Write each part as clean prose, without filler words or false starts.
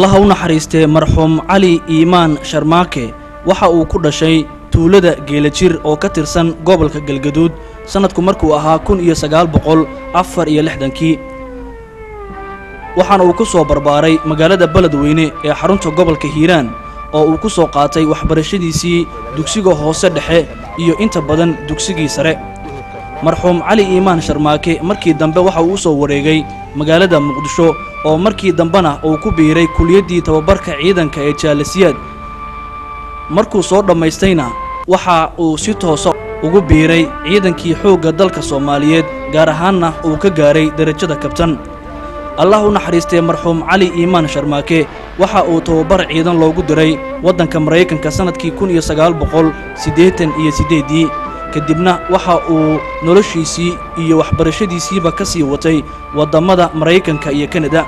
Allaha u naxariistee, marxuum Cali Iimaan Sharmaake waxa uu ku dhashay tuulada Geelajir oo ka tirsan gobolka Galgaduud, sannadku markuu ahaa 1964-kii. Waxaana uu ku soo barbaaray magaalada Beledweyne ee xarunta gobolka Hiiraan, oo uu ku soo qaatay waxbarashadiisii dugsiga hoose, dhexe iyo inta badan dugsigii sare. Marxuum Cali Iimaan Sharmaake markii dambe waxa uu u soo wareegay magaalada Muqdisho, oo markii dambena uu ku biiray kuliyaddii tababarka ciidanka ee Jaalasiyaad. Markuu soo dhammaystayna waxa uu si toosa ugu biiray ciidankii xoogga dalka Soomaaliyeed, gaar ahaanna uu ka gaaray derajada kabtan. Allah u naxariistee, marxuum Cali Iimaan Sharmaake waxa uu tababar ciidan loogu diray waddanka Maraykanka sannadkii 1988-ii. Kadibna waxa uu noloshiisii iyo waxbarashadiisiiba ka sii watay waddammada Maraykanka iyo Kanada.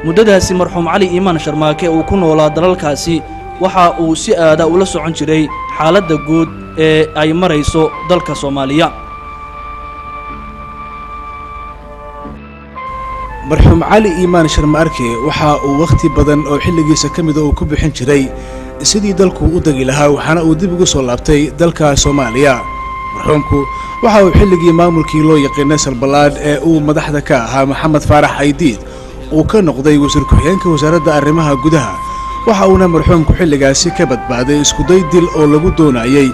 Muddadaasi marxuum Cali Iimaan Sharmaake uu ku noolaa dalalkaasi, waxa uu si aada ula socon jiray xaaladda guud ee ay marayso dalka Soomaaliya. Marxuum Cali Iimaan Sharma Arke waxa uu wakhti badan oo xilligiisa ka mida uu ku bixin jiray sidii dalku u degi lahaa, waxaana uu dib ugu soo laabtay dalka Soomaaliya. Marxuumku waxa uu xilligii maamulkii loo yaqiinay Salballaadh ee uu madaxda ka ahaa Maxamed Faarax Aydiid uu ka noqday wasiir ku-xigeenka wasaaradda arrimaha gudaha. Waxa uuna marxuumku xilligaasi ka badbaaday iskuday dil oo lagu doonayay,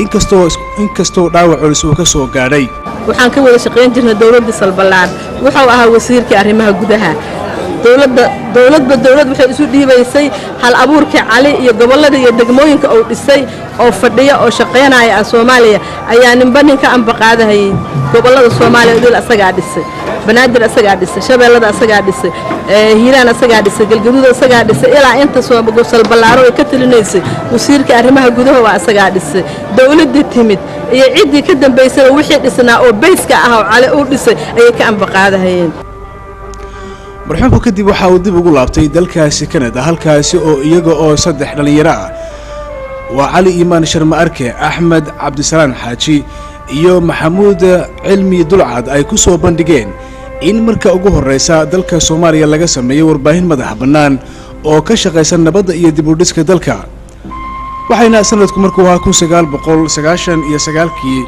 inkastoo dhaawac culus uu ka soo gaadhay. Waxaan ka wada shaqayn jirnay dowladda Salballaadh. Wuxuu ahaa wasiirkii arrimaha gudaha dowladda. Dowladba dowlad waxay isu dhiibaysay hal abuurkii Cali iyo gobollada iyo degmooyinka uu dhisay oo fadhiya oo shaqaynaya ah Soomaaliya ayaa ninba ninka ambaqaadahayay. Gobollada Soomaaliya idil asagaa dhisay, Banaadir asagaa dhisay, Shabeellada asagaa dhisay, Hiiraan asagaa dhisay, Galgaduud asagaa dhisay, ilaa inta Salballaaro ay ka talinaysay wasiirka arrimaha gudaha waa asagaa dhisay. Dowladdii timid iyo ciddii ka dambaysana wixii dhisnaa oo bayska ah oo Cali uu dhisay ayay ka ambaqaadahayeen. Marxuumku kadib waxa uu dib ugu laabtay dalkaasi Kanada, halkaasi oo iyaga oo saddex dhallinyaro ah, waa Cali Iimaan Sharma Arke, Axmed Cabdisalaan Xaaji iyo Maxamuud Cilmi Dulcad, ay ku soo bandhigeen in marka ugu horreysa dalka Soomaaliya laga sameeyo warbaahin madaxa bannaan oo ka shaqaysa nabadda iyo dib u dhiska dalka. Waxayna sanadku markuu ahaa 1999-kii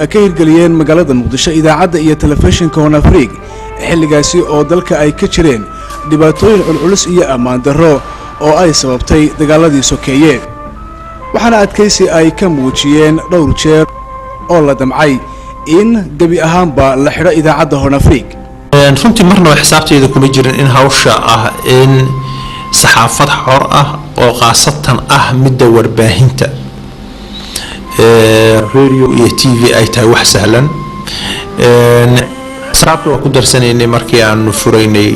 ka hirgeliyeen magaalada Muqdisho idaacadda iyo telefishinka Horn Afrique, xilligaasi oo dalka ay ka jireen dhibaatooyin culculus iyo ammaan darro oo ay sababtay dagaaladii sokeeye. Waxaana adkaysi ay ka muujiyeen dhowr jeer oo la damcay in gebi ahaanba la xidho idaacadda Horn Afrique. Runtii marnaba xisaabtayda kuma jirin in hawsha ah in saxaafad xor ah oo khaasatan ah midda warbaahinta radio iyo TV ay tahay wax sahlan. Xisaabta waa ku darsanaynay markii aanu furaynay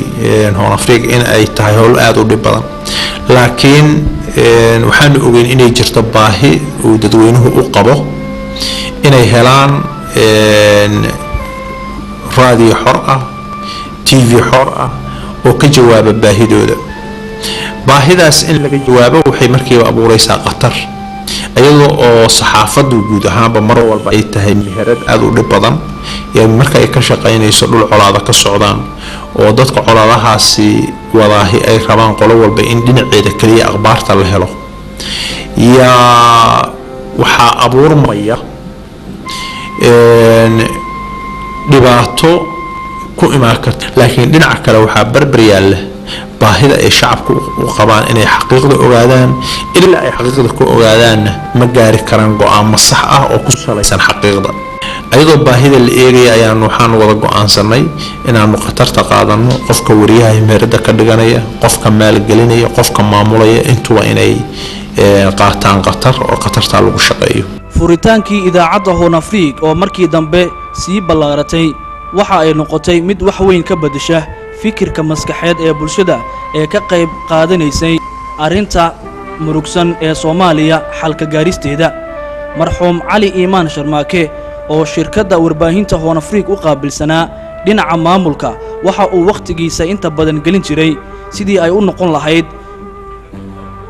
Horn Afrique in ay tahay howl aada u dhib badan, laakiin waxaanu ogeyn inay jirto baahi uu dadweynuhu u qabo inay helaan raadiyo xor ah, TV xor ah oo ka jawaaba baahidooda. Baahidaas in laga jawaabo waxay markiiba abuureysaa khatar, iyadoo oo saxaafaddu guud ahaanba mar walba ay tahay meherad aada u dhib badan marka ay ka shaqaynayso dhul colaada ka socdaan oo dadka colaadahaasi wadaahi ay rabaan qolo walba in dhinaceeda keliya akhbaarta la helo. Yaa waxaa abuurmaya dhibaato ku imaan karta, laakiin dhinaca kale waxaa barbar yaalla baahida ay shacabku u qabaan inay xaqiiqda ogaadaan. Ilaa ay xaqiiqda ku ogaadaanna ma gaari karaan go-aamo sax ah oo ku salaysan xaqiiqda. Ayadoo baahida la eegaya ayaan waxaan wada go-aansanay inaanu khatarta qaadano, qofka wariyaha meherada ka dhiganaya, qofka maalgelinaya, qofka maamulaya, intuba inay qaataan khatar oo khatartaa lagu shaqeeyo. Furitaankii idaacadda Horn Afrique oo markii dambe sii ballaaratay waxa ay noqotay mid wax weyn ka beddesha fikirka maskaxeed ee bulshada ee ka qayb qaadanaysay arrinta murugsan ee Soomaaliya xalka gaaristeeda. Marxuum Cali Iimaan Sharmaake oo shirkadda warbaahinta Horn Afrique u qaabilsanaa dhinaca maamulka waxa uu wakhtigiisa inta badan gelin jiray sidii ay u noqon lahayd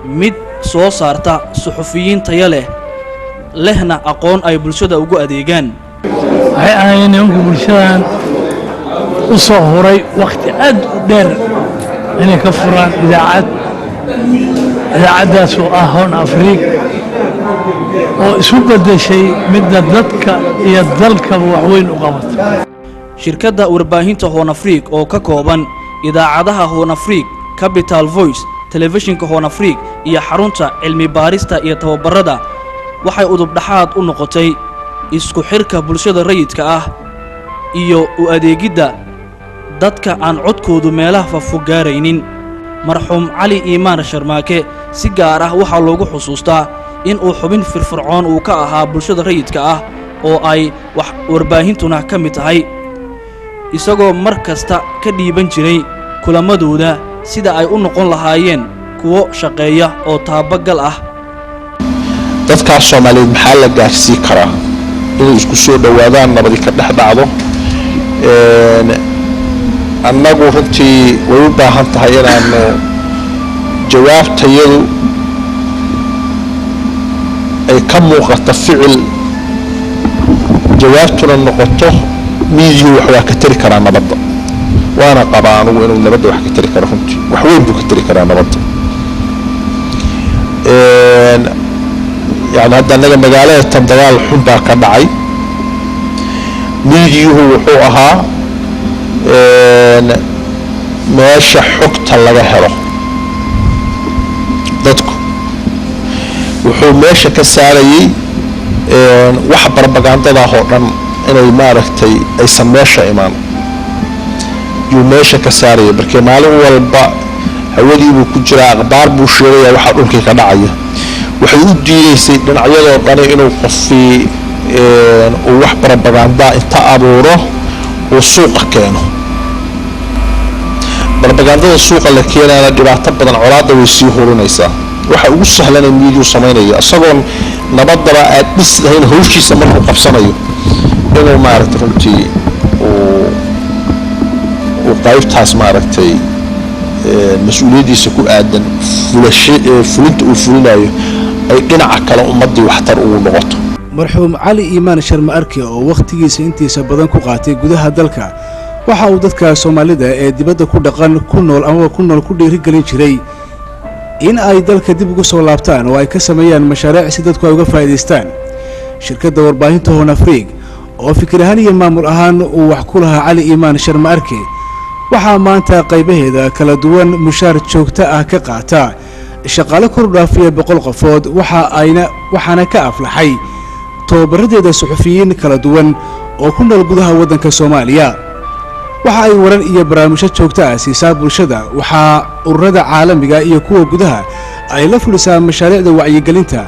mid soo saarta suxufiyiin taya leh, lehna aqoon ay bulshada ugu adeegaan. Waxay ahaayeen nimanku bulshadan u soo huray wakhti aad u dheer inay ka furaan idaacad. Idaacaddaas oo ah Horn Afrique oo isu beddeshay midda dadka iyo dalkaba waxweyn u qabata. Shirkadda warbaahinta Horn Afrique oo ka kooban idaacadaha Horn Afrique, Capital Voice, telefishinka Horn Afrique iyo xarunta cilmi baarista iyo tababarada waxay udub dhexaad u noqotay isku xidhka bulshada rayidka ah iyo u adeegidda dadka aan codkoodu meelaha fafo gaaraynin. Marxuum Cali Iimaan Sharmaake si gaar ah waxaa loogu xusuustaa in uu xubin firfircoon uu ka ahaa bulshada rayidka ah oo ay wax warbaahintuna ka mid tahay, isagoo mar kasta ka dhiiban jiray kulamadooda sida ay u noqon lahaayeen kuwo shaqeeya oo taabagal ah. Dadkaas Soomaaliyeed maxaa la gaarsii karaa inay isku soo dhowaadaan, nabadi ka dhex dhacdo? Annagu runtii way u baahan tahay inaanu jawaabtayadu ay ka muuqato ficil, jawaabtuna noqoto miidiyuhu wax waa ka tari karaa nabadda. Waana qabaa anugu inuu nabadda wax ka tari karo, runtii wax weyn buu ka tari karaa nabadda. Yani hadda annaga magaalada tan dagaal xun baa ka dhacay, miidiyuhu wuxuu ahaa meesha xogta laga helo dadku, wuxuu meesha ka saarayay wax barbagandadaah oo dhan inay maaragtay aysan meesha imaan yuu meesha ka saarayay. Markii maalin walba hawadii buu ku jiraa, akhbaar buu sheegaya waxaa dhulkii ka dhacaya. Waxay u diidaysay dhinacyadoo dhani inuu qofii uu wax barbagandaa inta abuuro uu suuqa keeno. Barbagandada suuqa la keenaana dhibaato badan, colaadda way sii hurinaysaa. Waxa ugu sahlanee miidiyuu samaynaya isagoon nabadaba aad dhis lahayn hawshiisa markuu qabsanayo inuu maaragtay runtii uu qaybtaas maaragtay mas-uuliyaddiisa ku aadan fulinta uu fulinayo ay dhinaca kale ummaddii waxtar ugu noqoto. Marxuum Cali Iimaan Sharma Arke oo wakhtigiisa intiisa badan ku qaatay gudaha dalka waxa uu dadka Soomaalida ee dibadda ku dhaqan ku nool amaba ku nool ku dhiirigelin jiray in ay dalka dib ugu soo laabtaan oo ay ka sameeyaan mashaariic si dadku ay uga faa'iidaystaan. Shirkadda warbaahinta Horn Afrique oo fikir ahaan iyo maamul ahaan uu wax ku lahaa Cali Iimaan Sharma Arke waxaa maanta qaybaheeda kala duwan mushaar joogto ah ka qaata shaqaale kor u dhaafiya 100 qofood, waxaana ka aflaxay tababaradeeda suxufiyiin kala duwan oo ku nool gudaha waddanka Soomaaliya. Waxa ay warar iyo barnaamijyo joogto ah siisaa bulshada, waxaa ururada caalamiga iyo kuwa gudaha ay la fulisaa mashaariicda wacyigelinta.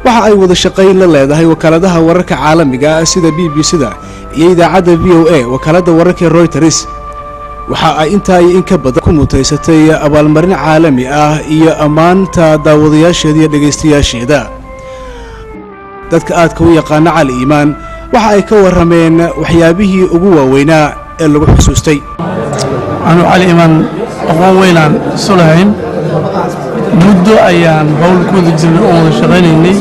Waxa ay wada shaqayn la leedahay wakaaladaha wararka caalamiga sida BBC-da iyo idaacadda VOA, wakaaladda wararka Reuters. Waxa ay intaa iyo in ka badan ku mutaysatay abaalmarin caalami ah iyo ammaanta daawadayaasheeda iyo dhegaystayaasheeda. Dadka aadka u yaqaana Cali Iimaan waxa ay ka warrameen waxyaabihii ugu waaweynaa ee lagu xusuustay. Anuu Cali Iimaan aqoon weynaan isu lahayn, muddo ayaan howl ku wada jirnay oo wada shaqaynaynay.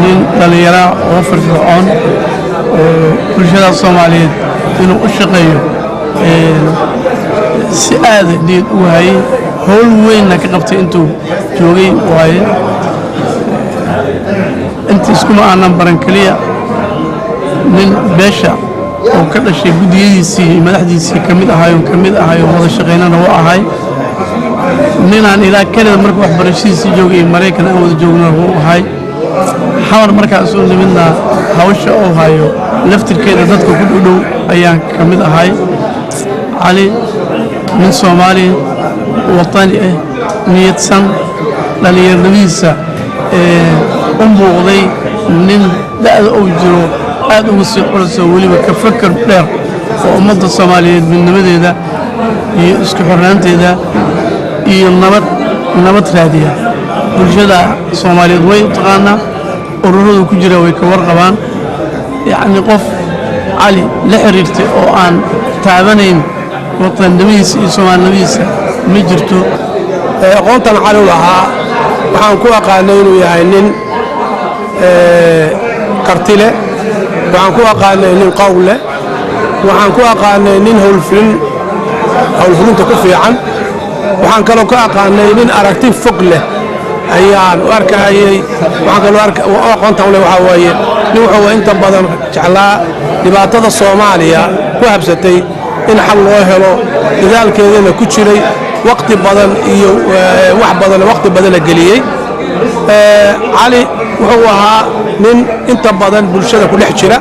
Nin dhallinyara oo firfircoon oo bulshada Soomaaliyeed inuu u shaqeeyo si aada niyad u hayay, howl weynna ka qabtay intuu joogay waaye. Inta iskuma aanan baran keliya, nin beesha oo ka dhashay guddiyadiisii iyo madaxdiisii ka mid ahay oo ka mid ahay oo wada shaqaynana waa ahay. Ninaan ilaa Canada marka waxbarashadiisii joogay iyo Maraykan aan wada joogna wuu ahay. Xamar markaas u nimidna hawsha uu hayo laftirkeeda dadka ku dhowdhow ayaan ka mid ahay. Cali nin Soomaali watani ah, niyadsan, dhallinyarnimadiisa u muuqday nin da'da uu jiro aad uga sii culusoo weliba ka fakar dheer oo ummadda Soomaaliyeed midnimadeeda iyo isku xirnaanteeda iyo nabad raadiya. Bulshada Soomaaliyeed way taqaanaa, ururadu ku jira way ka warqabaan. Yacni qof Cali la xiriirtay oo aan taabanayn watannimadiisa iyo soomaalinimadiisa ma jirto. Aqoontan Cali u lahaa waxaan ku aqaanay inuu yahay nin karti leh, waxaan ku aqaanay nin qowl leh, waxaan ku aqaanay nin howlfulinta ku fiican. Waxaan kaloo ka aqaanay nin aragti fog leh ayaan u arkahayey. Waxaan kaloo aqoonta u leh waxaa waaye nin wuxuu inta badan jeclaa dhibaatada Soomaaliya ku habsatay in xal loo helo, dadaalkeedana ku jiray, waqti badan iyo wax badan waqti badana geliyey. Cali wuxuu ahaa nin inta badan bulshada ku dhex jira,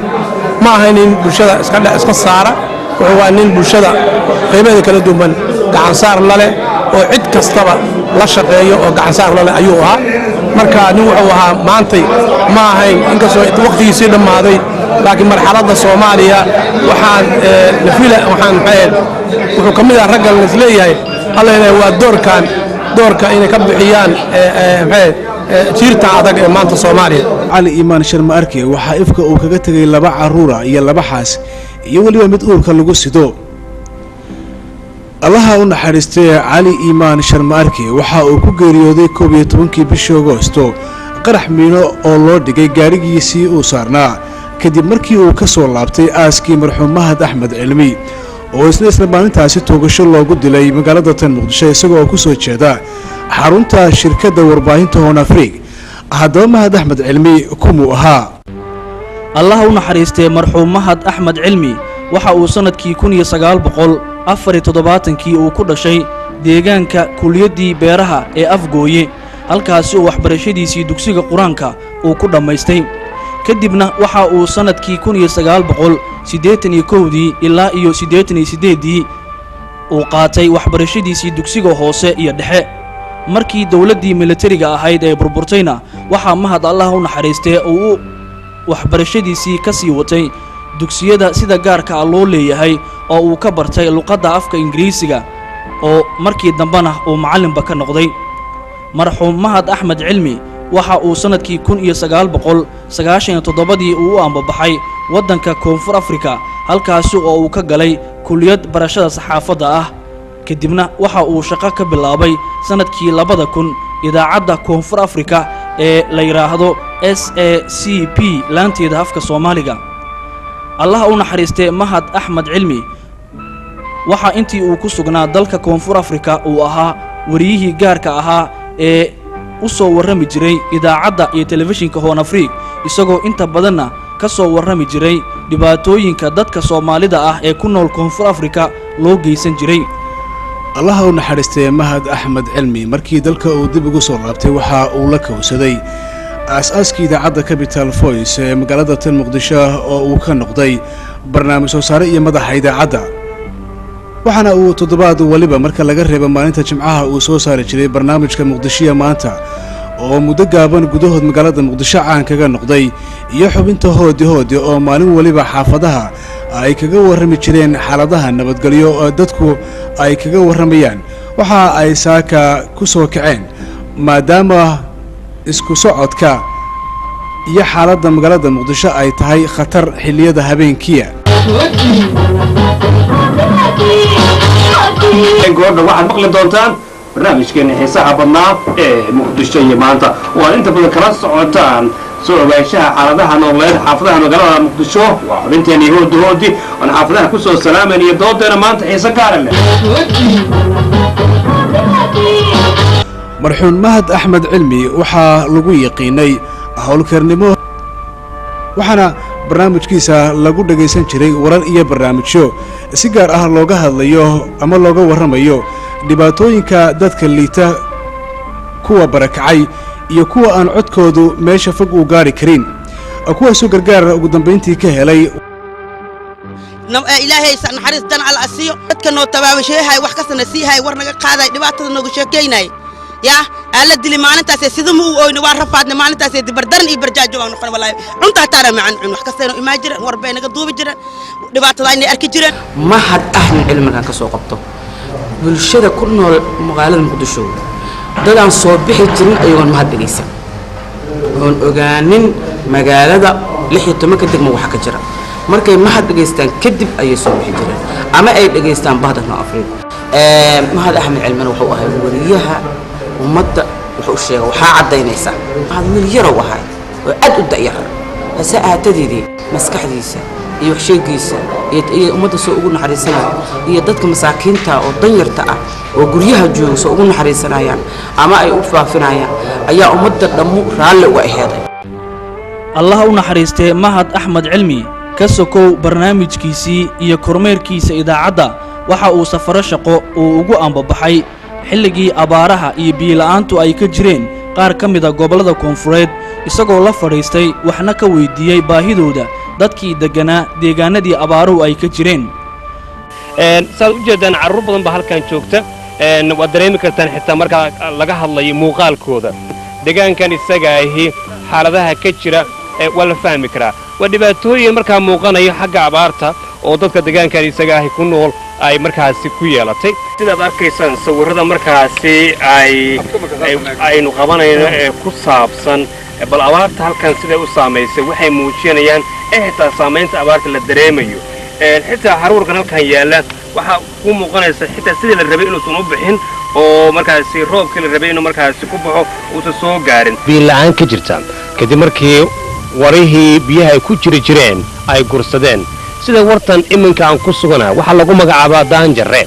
ma ahay nin bulshada iska saara. Wuxuu ahaa nin bulshada qaybaheeda kala duwan gacansaar la leh oo cid kastaba la shaqeeyo oo gacansaar la leh ayuu ahaa. Marka nin wuxuu ahaa maantay ma ahayn, inkastoo waqtigiisii dhammaaday, laakiin marxaladda Soomaaliya waxaan nafila waxaan maxay wuxuu ka mid ah ragga laisleeyahay alla waa doorkan doorka inay ka bixiyaan maxay jiirta adag ee maanta Soomaaliya. Cali Iimaan Sharma Arke waxaa ifka uu kaga tegay 2 carruura iyo 2 xaas iyo weliba mid uurka lagu sido. Allaha u naxariistay Cali Iimaan Sharma Arke waxa uu ku geeriyooday 11-kii bishii Agoosto qarax miino oo loo dhigay gaarigiisii uu saarnaa kadib markii uu ka soo laabtay aaskii marxuum Mahad Axmed Cilmi oo isla maalintaasi toogasho loogu dilay magaalada tan Muqdisho isagoo ku soo jeeda xarunta shirkadda warbaahinta Horn Afrik. Haddaba Mahad Axmed Cilmi kumuu ahaa? Allaha u naxariistay marxuum Mahad Axmed Cilmi waxa uu sanadkii 1974-kii uu ku dhashay deegaanka kuliyaddii beeraha ee Afgooye, halkaasi uu waxbarashadiisii dugsiga qur-aanka uu ku dhammaystay. Kadibna waxa uu sanadkii 1981-dii ilaa iyo 88-dii uu qaatay waxbarashadiisii dugsiga hoose iyo dhexe. Markii dowladdii militariga ahayd ee burburtayna waxaa Mahad Allah u naxariistay uu waxbarashadiisii ka sii watay dugsiyada sida gaarka ah loo leeyahay oo uu ka bartay luqadda afka Ingiriisiga oo markii dambena uu macallinba ka noqday. Marxuum Mahad Axmed Cilmi waxa uu sanadkii 1997-dii uu u ambabaxay waddanka Koonfur Afrika, halkaasi oo uu ka galay kulliyad barashada saxaafadda ah. Kadibna waxa uu shaqo ka bilaabay sanadkii 2000 idaacadda Koonfur Afrika ee la yidhaahdo SACP laanteeda afka Soomaaliga. Allaha u naxariistay Mahad Axmed Cilmi waxa intii uu ku sugnaa dalka Koonfur Afrika uu ahaa wariyihii gaarka ahaa ee u soo warrami jiray idaacadda iyo telefishinka Horn Afrik, isagoo inta badanna ka soo warrami jiray dhibaatooyinka dadka Soomaalida ah ee ku nool Koonfur Afrika loo geysan jiray. Allaha u naxariistay Mahad Axmed Cilmi markii dalka uu dib ugu soo laabtay waxa uu la kowsaday aas-aaskii idaacadda Capital Voice ee magaalada tan Muqdisho oo uu ka noqday barnaamij soo saare iyo madaxa idaacadda. Waxaana uu toddobaad waliba marka laga reebo maalinta Jimcaha uu soo saari jiray barnaamijka Muqdishiya Maanta oo muddo gaaban gudahood magaalada Muqdisho caan kaga noqday, iyo xubinta Hoodi Hoodi oo maalin waliba xaafadaha ay kaga warrami jireen xaaladaha nabadgelyo oo dadku ay kaga warramayaan waxa ay saaka ku soo kaceen, maadaama isku socodka iyo xaaladda magaalada Muqdisho ay tahay khatar xilliyada habeenkiia. Goordha waxaad maqli doontaan barnaamijkeena xiisaha badnaa ee Muqdisho iyo maanta oo aad inta badan kala socotaan soo ogaanshaha xaaladaha nololeed xaafadaha magaalada Muqdisho. Waa xubinteena Hoodi Hoodi oon xaafadaha ku soo salaaman iyo doodeena maanta xiise gaara leh. Marxuum Mahad Axmed Cilmi waxaa lagu yaqiinay howlkarnimo, waxaana barnaamijkiisa lagu dhagaysan jiray warar iyo barnaamijyo si gaar ah looga hadlayo ama looga warramayo dhibaatooyinka dadka liita, kuwa barakacay iyo kuwa aan codkoodu meesha fog uu gaari karin, kuwaasoo gargaar ugu dambayntii ka helay. Ilaahay naxariis dan alla asiiyo dadka noo tabaabasheehay, wax kastana siihay, war naga qaaday, dhibaatada nooga sheekeynay yaa alla dili maalintaas sida ma u oyno waan rafaadna maalintaas bardaran iyo barjaajo waan noqon walaahi cunta taara macaan cun wax kastayno imaa jireen, war bay naga duubi jireen, dhibaatada aynay arki jireen. Mahad Axmed Cilmigan ka soo qabto bulshada ku nool magaalada Muqdisho dadaan soo bixi jirin ayagoon mahad dhegaysan oon ogaanin magaalada 16-ka degmo waxa ka jira. Markay mahad dhegaystaan kadib ayay soo bixi jireen ama ay dhegaystaan bahda Noo Afrika. Mahad Axmed Cilmina wuxuu ahay wariyaha ummadda, wuxuu u sheegay waxaa caddaynaysaa mahad wiil yarow ahay oo aad u da'yar, hase ahaatadeedii maskaxdiisa iyo waxsheegiisa Iyo ummadda soo ugu naxariisanaya iyo dadka masaakiinta oo danyarta ah oo guryaha jooga soo ugu naxariisanayaan ama ay u faafinayaan ayaa ummadda dhammu raalli uga aheeday. Allah u naxariistee Mahad Axmed Cilmi, ka sokow barnaamijkiisii iyo kormeerkiisa idaacadda, waxa uu safaro shaqo uu ugu ambabaxay xilligii abaaraha iyo biyola'aantu ay ka jireen qaar ka mida gobollada koonfureed, isagoo la fadhiistay waxna ka weyddiiyey baahidooda dadkii degganaa deegaanadii abaaruhu ay ka jireen. Saad u jeeddaan, carruur badan baa halkan joogta. Waad dareemi kartaan xitaa markaa laga hadlayo muuqaalkooda deegaankan isaga ahi xaaladaha ka jira waa la fahmi karaa. Waa dhibaatooyin markaa muuqanaya xagga abaarta oo dadka deegaankan isaga ahi ku nool ay markaasi ku yeelatay. Sidaad arkaysaan sawirrada markaasi ay aynu qabanayno ee ku saabsan bal abaarta halkan siday u saamaysay, waxay muujinayaan in xitaa saamaynta abaarta la dareemayo. Xitaa xaruurkan halkan yaalla waxaa ku muuqanaysa xitaa sidii la rabay inuusan u bixin oo markaasi roobkii la rabay inuu markaasi ku baxo uusan soo gaarin. Biila'aan ka jirta kadib markii warihii biyaha ay ku jiri jireen ay gursadeen, sida wartan iminka aan ku suganahay waxaa lagu magacaabaa Daanjarre.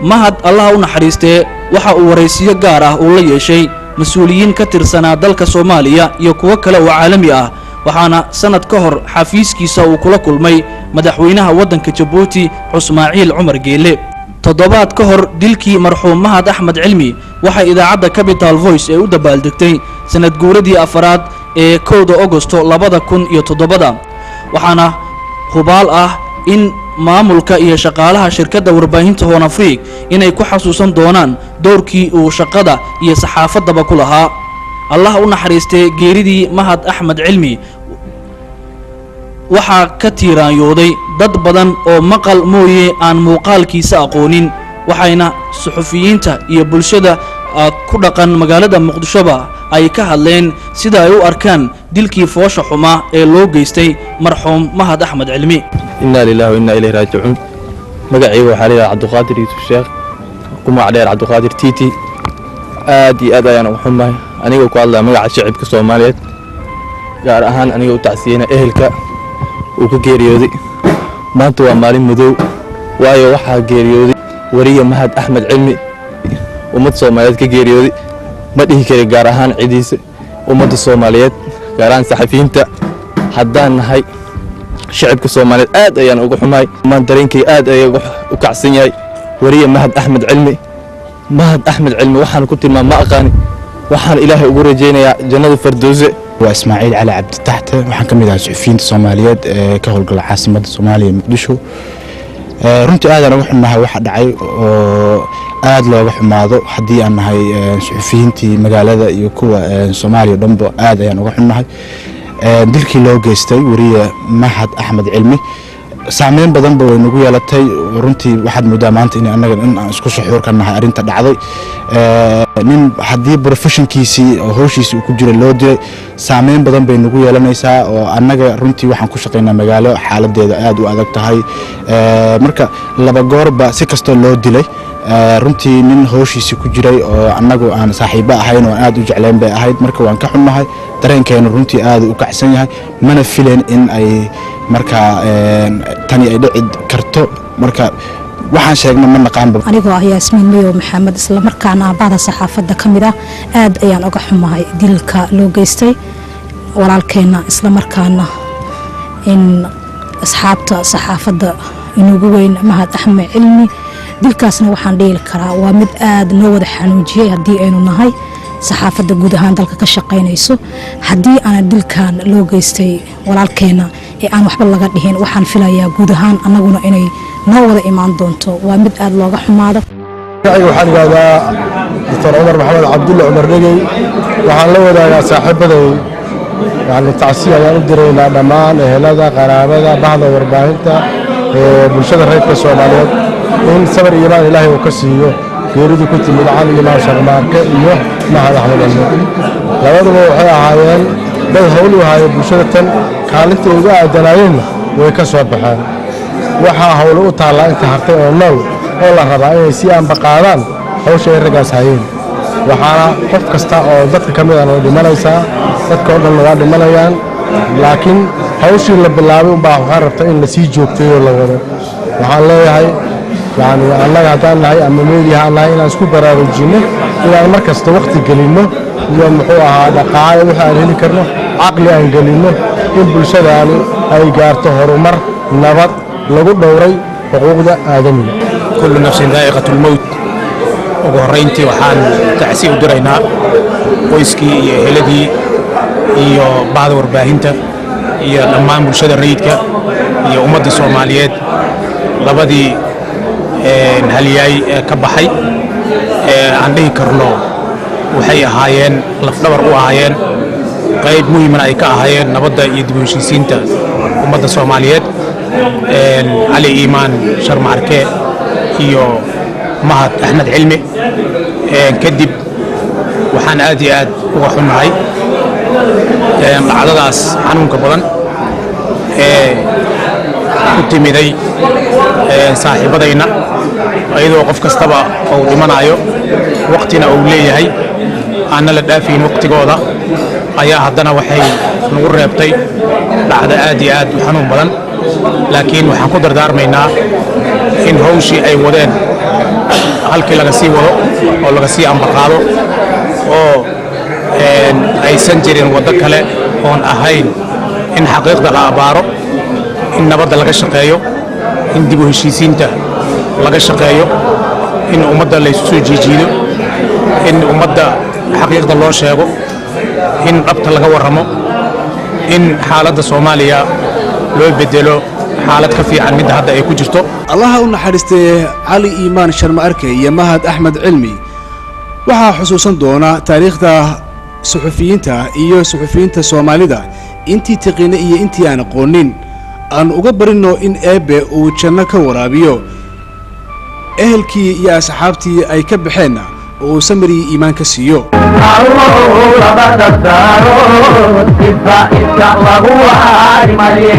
Mahad, Allaha u naxariistee, waxa uu waraysiyo gaar ah uu la yeeshay mas-uuliyiin ka tirsanaa dalka Soomaaliya iyo kuwo kale oo caalami ah, waxaana sannad ka hor xafiiskiisa uu kula kulmay madaxweynaha waddanka Jabuuti, Cusmaaciil Cumar Geele. Toddobaad ka hor dilkii marxuum Mahad Axmed Cilmi, waxay idaacadda Capital Voice ee u dabaaldegtay sannad guuradii afaraad ee 1da Ogosto 2007-da, waxaana hubaal ah in maamulka iyo shaqaalaha shirkadda warbaahinta Horn Afrique inay ku xasuusan doonaan doorkii uu shaqada iyo saxaafaddaba ku lahaa. Allah u naxariistee, geeridii Mahad Axmed Cilmi waxaa ka tiiraanyooday dad badan oo maqal mooye aan muuqaalkiisa aqoonin, waxayna suxufiyiinta iyo bulshada ku dhaqan magaalada Muqdishoba ay ka hadleen sida ay u arkaan dilkii foosha xumaa ee loo geystay marxuum Mahad Axmed Cilmi. Inaa lilahi wa innaa ilayhi raajicuun. Magacayga waxaa la yidhaha Cabduqaadir Yuusuf Sheekh, ku magac dheer Cabduqaadir Tiiti. Aad iyo aad ayaan ugu xumahay, anigoo ku hadlaya magaca shacibka Soomaaliyeed, gaar ahaan aniga u tacsiyeyna ehelka uu ka geeriyooday. Maanta waa maalin madow, waayo waxaa geeriyooday wariye Mahad Axmed Cilmi. Ummad Soomaaliyeed ka geeriyooday, ma dhihi kari gaar ahaan cidiisa, ummadda Soomaaliyeed, gaar ahaan saxafiyiinta haddaan nahay shacibka Soomaaliyeed, aad ayaan uga xumahay. Maan dareenkay aad ayay u kacsan yahay. Wariye Mahad Axmed Cilmi, Mahad Axmed Cilmi, waxaan ku tilmaam ma aqaani. Waxaan Ilaahay ugu rajaynayaa jannada Fardowse. Waa Ismaaciil Cali Cabditaxte, waxaan ka mid ahaa suxufiyiinta Soomaaliyeed ee ka howlgala caasimadda Soomaaliya, Muqdisho. Runtii aadaan uga xunnahay waxa dhacay oo aad looga xumaado. Haddii aan nahay suxufiyiintii magaalada iyo kuwa Soomaaliya dhanba, aad ayaan uga xunnahay dilkii loo geystay wariye Mahad Axmed Cilmi. Saameyn badanba way nagu yeelatay. Runtii waxaad moodaa maanta in annaga in aan isku suxuur ka nahay arrinta dhacday. Nin haddii professionkiisii oo howshiisii uu ku jira loo dilay, saameyn badan bay nagu yeelanaysaa, oo annaga runtii waxaan ku shaqaynaa magaalo xaaladeeda aad u adag tahay. Marka laba goorba si kastoo loo dilay, runtii nin howshiisii ku jiray oo annagu aan saaxiibo ahayn oo aad u jeclayn bay ahayd. Marka waan ka xunnahay, dareenkeenu runtii aad u kacsan yahay, mana filayn in ay markaa tani ay dhici karto. Marka waxaan sheegna ma naqaanba. Anigoo ah Yaasmiin Mayow Maxamed, islamarkaana aabahda saxaafadda ka mid ah, aad ayaan uga xumahay dilka loo geystay walaalkeenna, islamarkaana in asxaabta saxaafadda inugu weyn, Mahad Axmed Cilmi. Dilkaasna waxaan dhihi karaa waa mid aad noo wada xanuujiyey haddii aynu nahay saxaafadda guud ahaan dalka ka shaqaynayso. Haddii aana dilkan loo geystay walaalkeena ee aan waxba laga dhihin, waxaan filayaa guud ahaan annaguna inay noo wada imaan doonto. Waa mid aad looga xumaado. Magacayga waxaan idhahdaa Doctor Cumar Maxamed Cabdulle Cumar Dhegey. Waxaan la wadaagaa saaxiibaday, yani tacsiya ayaan u diraynaa dhammaan ehelada, qaraabada, bahda warbaahinta ee bulshada reerka Soomaaliyeed, in sabar iyo imaan Ilaahay uu ka siiyo geeridii ku timid Cali Imaan Sharmaarke iyo Mahad Axmed Cilmi. Labaduba waxay ahaayeen dad hawl u haya bulshada, tan kaalintii ugu aadanaayeenna way ka soo baxeen. Waxaa hawlo u taallaa inta hartay oo nool Oo la rabaa inay sii ambaqaadaan hawsha ay raggaas hayeen. Waxaana qof kasta oo dadka ka mid ahna way dhimanaysaa, dadka oo dhanna waa dhimanayaan, laakiin hawshii la bilaabay unbaa waxaan rabta in lasii joogteeyo, la wado. Waxaan leeyahay, yacni, annaga haddaan nahay ama meediyaha aan nahay, inaan isku baraarujinno, inaan mar kasta wakhti gelinno iyo muxuu ahaa dhaqaale wixii aan heli karno, caqli aan gelinno in bulshadaani ay gaarto horumar nabad lagu dhowray xuquuqda aadamiga. كل نفس ذائقة الموت. Ugu horreyntii waxaan tacsi u diraynaa qoyskii iyo eheladii iyo bahda warbaahinta iyo dhammaan bulshada rayidka iyo ummadda Soomaaliyeed labadii halyaay ee ka baxay ee aan dhihi karno waxay ahaayeen lafdhabar u ahaayeen, qayb muhiimana ay ka ahaayeen nabadda iyo dib u heshiisiinta ummadda Soomaaliyeed, Cali Iimaan Sharmaarke iyo Mahad Axmed Cilmi. Kadib waxaan aad iyo aad uga xunnahay dhacdadaas xanuunka badan ee ku timiday saaxiibadayna, iyadoo qof kastaba uu dhimanayo, waqtina uu leeyahay, aanna la dhaafayn waqtigooda, ayaa haddana waxay nagu reebtay dhacdo aad iyo aad u xanuun badan. Laakiin waxaan ku dardaarmaynaa in hawshii ay wadeen halkii laga sii wado oo laga sii ambaqaado, oo aysan jirin waddo kale oon ahayn in xaqiiqda la abbaaro, in nabadda laga shaqeeyo, in dib u heshiisiinta laga shaqeeyo, in ummadda laysu soo jiijiido, in ummadda xaqiiqda loo sheego, in dhabta laga warramo, in xaaladda Soomaaliya loo bedelo xaalad ka fiican midda hadda ay ku jirto. Allaha u naxariistee Cali Iimaan Sharma Arke iyo Mahad Axmed Cilmi waxaa xusuusan doona taariikhda suxufiyiinta iyo suxufiyiinta Soomaalida intii tiqiina iyo intii aan aqoonin. Aan uga barinno in Eebbe uu janno ka waraabiyo, ehelkii iyo asxaabtii ay ka baxeenna oo uu samir iyo iimaan ka siiyo. Labada daarood ifa iska lagu waari maye,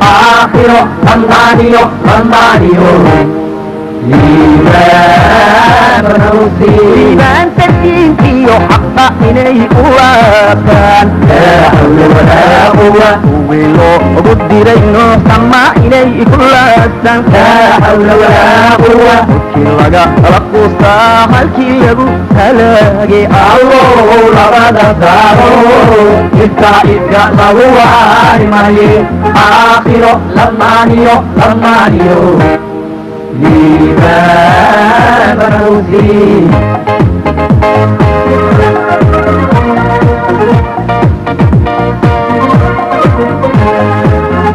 aakhiro dhammaaniyo dhammaaniyo liibaanta diintiyo xaqa inay u laabtaan. Laa xawla walaa quwa kuwii loogu diray nooxama inay ku laabtaan. Laa xawla walaa quwa kii laga kala quustaa halkii lagu halaagay. Allow labada daarood iska iska lagu waari maye, aakhiro lamaaniyo lamaaniyo liibaan barowsii.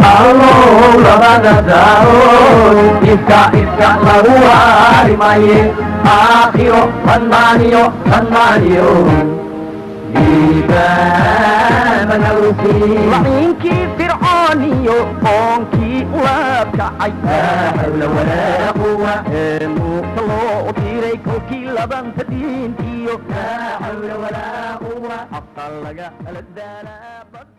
Allow labada daarood iska iska lagu waari maye, aakhiro dhammaaniyo dhammaaniyo laciinkii Fircoon iyo qoonkii ulaabkacay, laa xawla walaa quwa ee Muuse loo diray kolkii labanta diintiyo, laa xawla walaa quwa xaqa laga ala daalaa.